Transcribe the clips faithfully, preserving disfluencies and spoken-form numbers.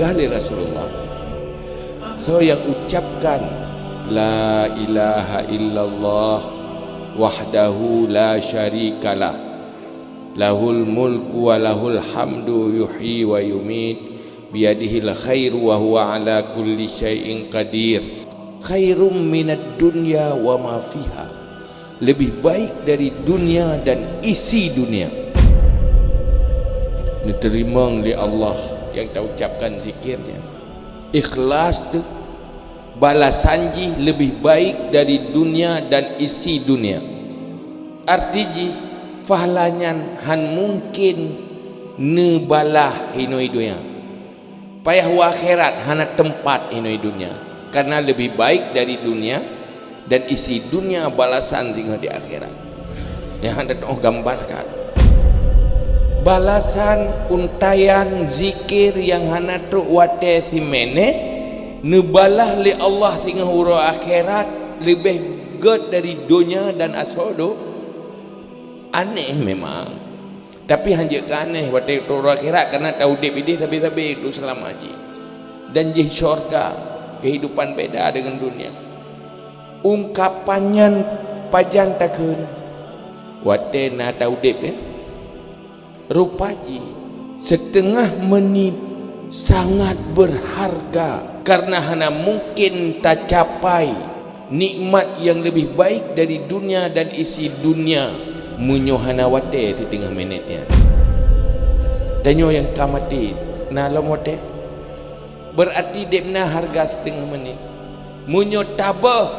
Peugah lé Rasulullah, soe nyang ucapkan, "La ilaha illallah wahdahu la syarikalah, lahul mulku wa lahul hamdu yuhyi wa yumit, biyadihil khairu wa huwa ala kulli syai'in qadir, khairum minad dunya wa ma fiha," lebih baik dari dunia dan isi dunia. Neuteurimong lé Allah nyang taucapkan zikir nyan. Ikhlas teuh, balasan jih leubeh baik dari dunia dan isi dunia. Arti jih, pahala nyan han mungken neubalah inoi dunia. Payah u akhirat hana teumpat inoi dunia, kareuna leubeh baik dari dunia dan isi dunia balasan singoh di akhirat. Nyang hana teuoh gambarkan. Balasan untaian zikir nyang hana trok watée siminét, neubalah lé Allah singoh uroe akhirat leubeh gét dari donya dan asoe do-, aneh memang. Tapi hanjeuet keu aneh watée trok uroe akhirat, kareuna taudeb ideh sabe-sabe duek seulama jih. Dan jih syurga, keuhidupan beda deungon dunia. Ungkapan nyan pajan takheun? Watée na taudeb, ya? Rupa jih, siteungoh meunit sangat beurharga, kareuna hana mungken tacapai nikmat nyang leubeh baik dari dunia dan isi dunia meunyoe hana watée siteungoh minét nyan. Tanyoe nyang ka maté, na lom watée? Beurati deb na hareuga siteungoh meunit. Meunyoe taböh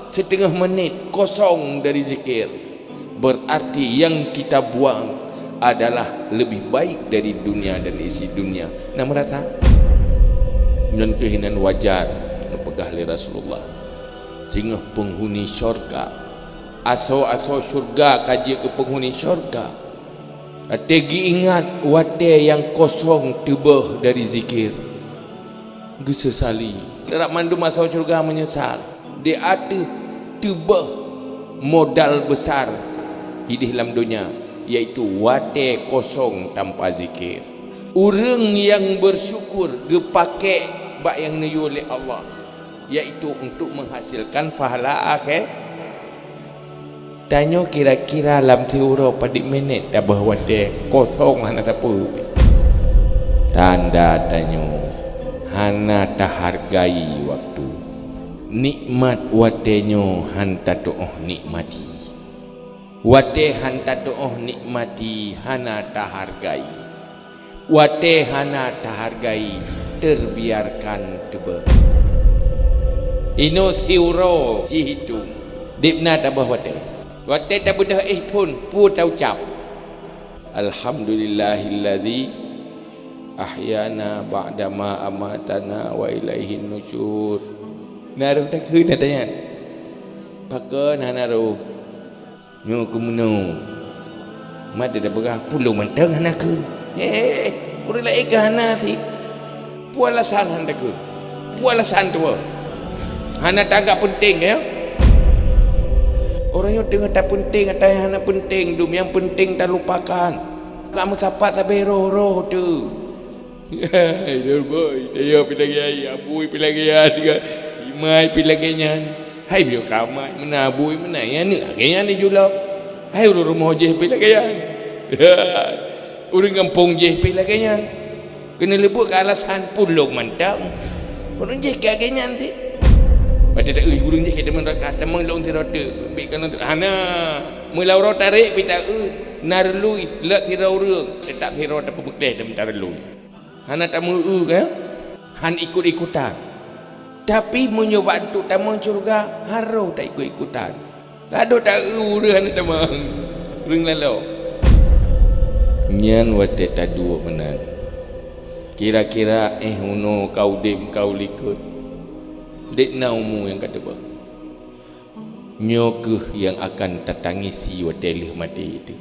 siteungoh meunit kosong dari zikir, beurati nyang kita buang adalah leubeh baik dari dunia dan isi dunia. Na meurasa? Nyan keuh inan wajar neupeugah lé Rasulullah, singoh peunghuni syurga. Asoe-asoe syurga ka jeuet keu peunghuni syurga. Watée geuingat watée nyang kosong teuböh dari zikir, geuseusali. Rab mandum asoe syurga meunyeusal di ateueh teuböh modal beusar ideh lam donya, yaitu watée kosong tanpa zikir. Ureuëng nyang beusyukur geupakék bak nyang neuyue lé Allah, yaitu untuk menghasilkan pahala akhé-, Tanyoe kira-kira lam siuroe padub minét taböh watée kosong hana sapeue pih. Tanda tanyoe hana tahargai waktu. Nikmat watée nyoe han tatuoh nikmati. Watée han tatuoh nikmati hana tahargai. Watée hana tahargai, terbiarkan teuböh. Inoe siuroe jihitong, deb na taböh watée. Watée tabeudôh éh phon, peue taucap? "Alhamdulillahilladzi ahyana ba'dama amatana wa ilaihin nusyur." Na roh takheun ata nyan? Pakon hana roh? Nyoe keu meunoe. Mat teupeugah, "Peue lôn mantong hana kheun." He, ureuëng laén ka hana cit. Peue alasan hana takheun? Peue alasan tuwoe? Hana taanggap peunteng, ya? Ureuëng nyoe teungoh tapeunteng ata nyang hana peunteng, dum nyang peunteng talupakan. Ka meusapat sabe roh-roh teuh. Hai, Lôn Boi, tayue pih lagée nyan, Abui pih lagée nyan, Imai pih lagée nyan. Hai, meunyoe ka Imai meunan, Abui meunan, nyan aneuk lagée nyan jijulok. Hai, ureuëng rumoh jih pih lagée nyan. Ureuëng gampông jih pih lagée nyan. Keuneuk leubuet keu alasan peue lôn mantong. Ureuëng jih ka lagée nyan cit. Watée ta-, ureuëng jih ka teuma raka, teuma lôn sidroe teuk, bit ka lôn sidroe. Hana, meulawa tarek pih ta-, na reului, leuet sidroe ureuëng, teutap sidroe tapeumeukleh teuma ta reului. Hana tameu-eu, kan? Han ikot-ikotan. Tapi meunyoe bak untuk tamong syeuruga, harôh taikot-ikotan. Ladôm ta-eu ureuëng hana tamong. Ureuëng laloe. Nyan watée taduek meunan. Kira-kira éh unoe ka udeb ka u likot. Dek na umu nyang ka teuba. Nyoe kheueh nyang akan tatangisi watée lheueh maté teuh.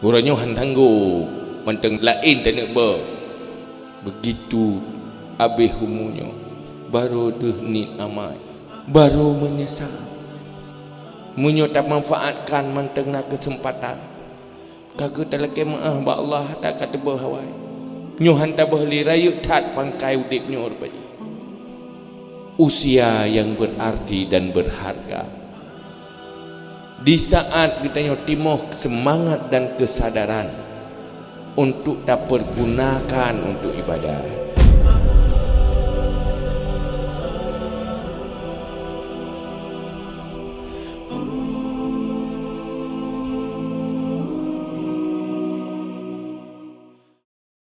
Uroe nyoe han tanggong, mantong laén taneuk ba. Beugitu abéh umu nyoe, barô deuh niet amai, barô meunyeusal. Meunyoe tamanfaatkan mantong na keuseumpatan, ka kheueh talakée meuáh bak Allah ata ka teuba awai. Nyoe han taböh lé rayeuk that pangkai udép nyoe rupajih. Usia yang berarti dan berharga. Di saat geutanyoe timoh seumangat dan keusadaran untuk tapeurgunakan untuk ibadat,